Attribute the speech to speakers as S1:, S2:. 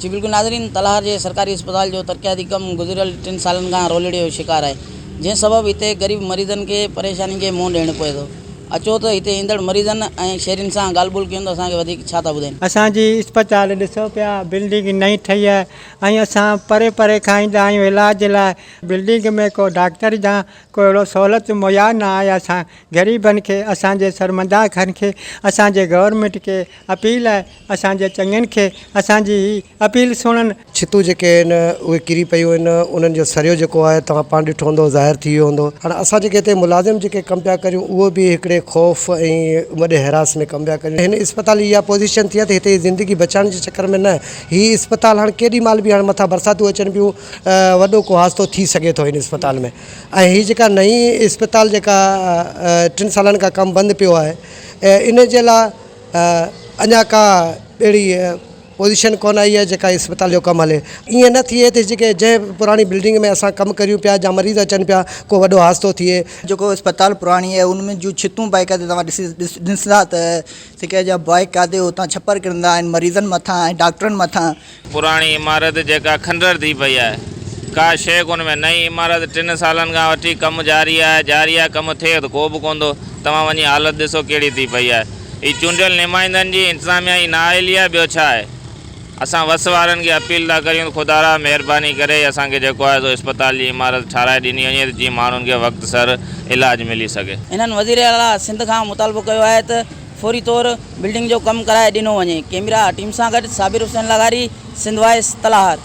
S1: جي بلڪل ناظرين تلهار جي سرڪاري اسپتال جو ترقياتي ڪم گذريل ٽن سالن کان رولڙي جو شڪار آهي جنهن سبب هتي غريب مريضن کي پريشاني کي منهن ڏيڻو پوي ٿو اچو ته هتي ايندڙ مريضن ۽ شهرين سان ڳالهه ٻولهه ڪيون ته اسان کي وڌيڪ ڇا ٿا ٻڌائين.
S2: اسان جي اسپتال ڏسو پيا بلڊنگ نئين ٺهي آهي ۽ اسان پري پري کان ايندا آهيون علاج لاء بلڊنگ ۾ ڪو ڊاڪٽر جا ڪو اهڙو سهولت مهيا نه آهي اسان غريبن کي اسان جي سرمنداخن کي اسان جي گورنمينٽ کي اپيل آهي اسان جي چڱن کي اسان جي هي اپيل سڻن.
S3: ڇتون جيڪي آهن اهي ڪري پيون آهن انهن جو سريو جيڪو آهي توهان پاڻ ڏٺو هوندو ظاهر ٿي ويو هوندو هاڻي اسان جيڪي هتي ملازم جيڪي ڪم پيا ڪريون اهو به هڪڙي خوف ۽ وڏي حراس ۾ ڪم پيا ڪريون هن اسپتال جي اها پوزيشن ٿي آهي ته هتي زندگي بچائڻ جي چڪر ۾ نه هي اسپتال هاڻي ڪيڏي مهل به هاڻي مٿان برساتون اچن پيون وڏو ڪو حادثو ٿي سگهي ٿو هن اسپتال ۾ ۽ هي جيڪا نئين اسپتال جيڪا ٽن سالن کان ڪم بند پيو آهي ان جي لاء اڃا ڪا اهڙي پوزيشن ڪونه آئي آهي جيڪا اسپتال جو ڪم هلي ائين نه ٿئي ته جيڪي جنهن پراڻي بلڊنگ ۾ اسان ڪم ڪريون پيا جا مريض اچن پيا ڪو وڏو حادثو ٿئي.
S4: جيڪو اسپتال پراڻي آهي ان ۾ جون ڇتون بائيڪ تي توهان ڏسي ڏسندا ته سڪي جا بائيڪ ڪاٿي اتان ڇپر ڪرندا آهن مريضن مٿان ۽ ڊاڪٽرن مٿان.
S5: پراڻي عمارت جيڪا کنڊر ٿي پئي آهي ڪا شيء ڪونه ۾ نئين عمارت ٽن سالن کان وٺي ڪم جاري آهي جاري آهي ڪم ٿئي ته ڪو به ڪونه ٿو توهان وڃي حالت ڏسو ڪهڙي ٿي پئي آهي هي چونڊيل نمائندن جي انتظاميا جي نااهلي آهي ٻيو ڇا آهي اسان وس وارن کي اپيل ٿا ڪريون ته خدارا مهرباني ڪري اسان کي جيڪو آهي سو اسپتال جي عمارت ٺاهرائي ڏني وڃي ته جيئن ماڻهن کي وقت سر علاج ملي سگهي.
S1: هنن وزيراعليٰ سنڌ کان مطالبو ڪيو آهي ته فوري طور بلڊنگ جو ڪم ڪرائي ڏنو وڃي، ڪيميرا ٽيم سان گڏ صابر حسين لغاري، سنڌ وائس، تلاهر.